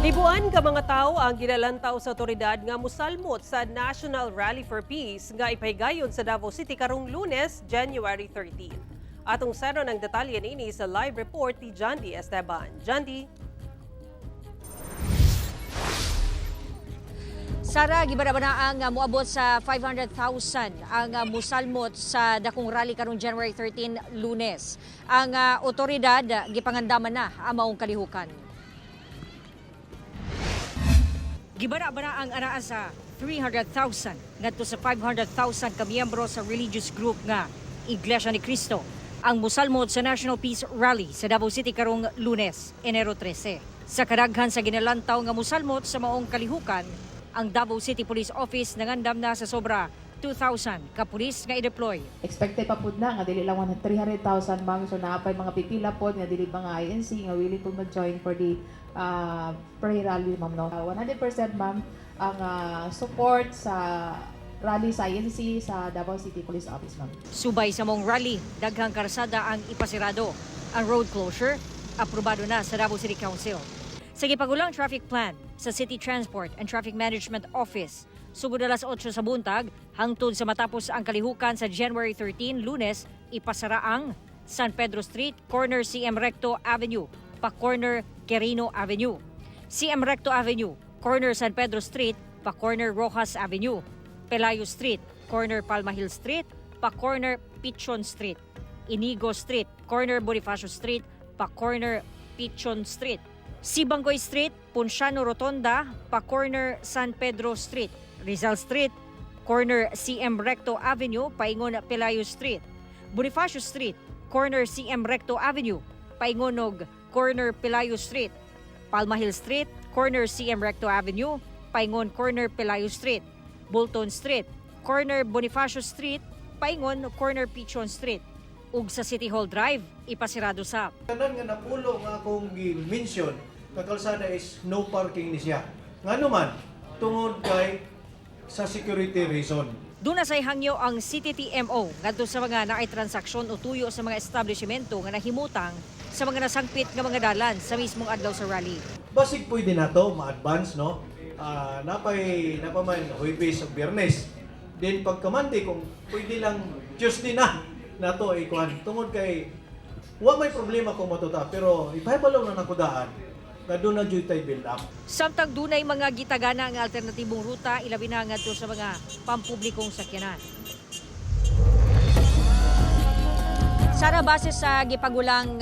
Libuan ka mga tao ang ginalantaw sa otoridad nga musalmot sa National Rally for Peace nga ipahigayon sa Davao City karong Lunes, January 13. Atong saron ang detalye niini sa live report ni Jandy Esteban. Jandy? Sara, gibarabana ang moabot sa 500,000 ang musalmot sa dakong rally karong January 13, Lunes. Ang otoridad gipangandaman na ang maong kalihukan. Gibara-bara ang anaa sa 300,000 ngadto sa 500,000 ka miyembro sa religious group nga Iglesia ni Cristo ang musalmot sa National Peace Rally sa Davao City karong Lunes, Enero 13. Sa kadaghan sa ginalantaw nga musalmot sa maong kalihukan, ang Davao City Police Office nangandam na sa sobra 2,000 ka pulis nga i-deploy. Expected pa pud na nga dili lang 300,000, ma'am, so naa pay mga pipila pod nga dili mga INC nga willing pud mag-join for the prayer rally, ma'am, no. 100%, ma'am, ang support sa rally sa INC sa Davao City Police Office, ma'am. Subay sa mong rally, daghang karsada ang ipasirado. Ang road closure, aprobado na sa Davao City Council. Sa gipagulang traffic plan sa City Transport and Traffic Management Office, sugod alas 8 sa buntag hangtod sa matapos ang kalihukan sa January 13, Lunes, ipasara ang San Pedro Street, corner CM Recto Avenue, pa corner Quirino Avenue. CM Recto Avenue, corner San Pedro Street, pa corner Rojas Avenue. Pelayo Street, corner Palma Hill Street, pa corner Pichon Street. Inigo Street, corner Bonifacio Street, pa corner Pichon Street. Sibanggoy Street, Ponciano Rotonda, pa corner San Pedro Street. Rizal Street, corner CM Recto Avenue, paingon Pelayo Street. Bonifacio Street, corner CM Recto Avenue, paingon og corner Pelayo Street. Palma Hill Street, corner CM Recto Avenue, paingon corner Pelayo Street. Bolton Street, corner Bonifacio Street, paingon corner Pichon Street. Ug sa City Hall Drive, ipasirado sa Tanan nga napulo nga akong gi-mention nga kalsada is no parking ni siya. Ngano man, tungod kay sa security reason. Doon na say hangyo ang CTTMO ngadto sa mga naay transaksyon o tuyo sa mga establishmento nga nahimutang sa mga nasangpit nga mga dalan sa mismong adlaw sa rally. Basig pwede na to ma-advance, no? Napay napaman Huwebes ug Biyernes. Then pagka Monday, kung pwede lang Tuesday na nato ikuan tungod kay wa may problema kung matuta, pero ipahibalo na nako daan nga doon na jud tay build up. Samtang dunay mga gitagana nga alternatibong ruta, ilabi na ngadto sa mga pampublikong sakyanan. Sara, base sa gipagulang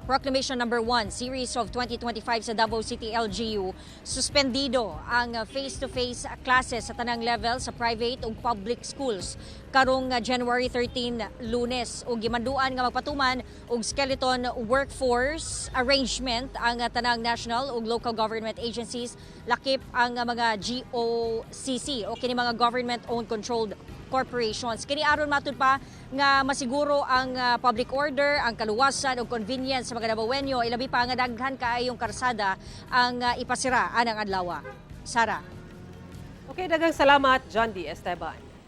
Proclamation Number 1 Series of 2025 sa Davao City LGU, suspendido ang face-to-face classes sa tanang level sa private ug public schools karong January 13, Lunes, ug gimanduan nga magpatuman og skeleton workforce arrangement ang tanang national ug local government agencies, lakip ang mga GOCC o kini mga government owned controlled corporations. Kini aron matud pa nga masiguro ang public order, ang kaluwasan ug convenience sa mga Dabawenyo, ilabi pa nga daghan kaayong karsada ang ipasira anang adlaw. Sara. Okay, daghang salamat, Jandy Esteban.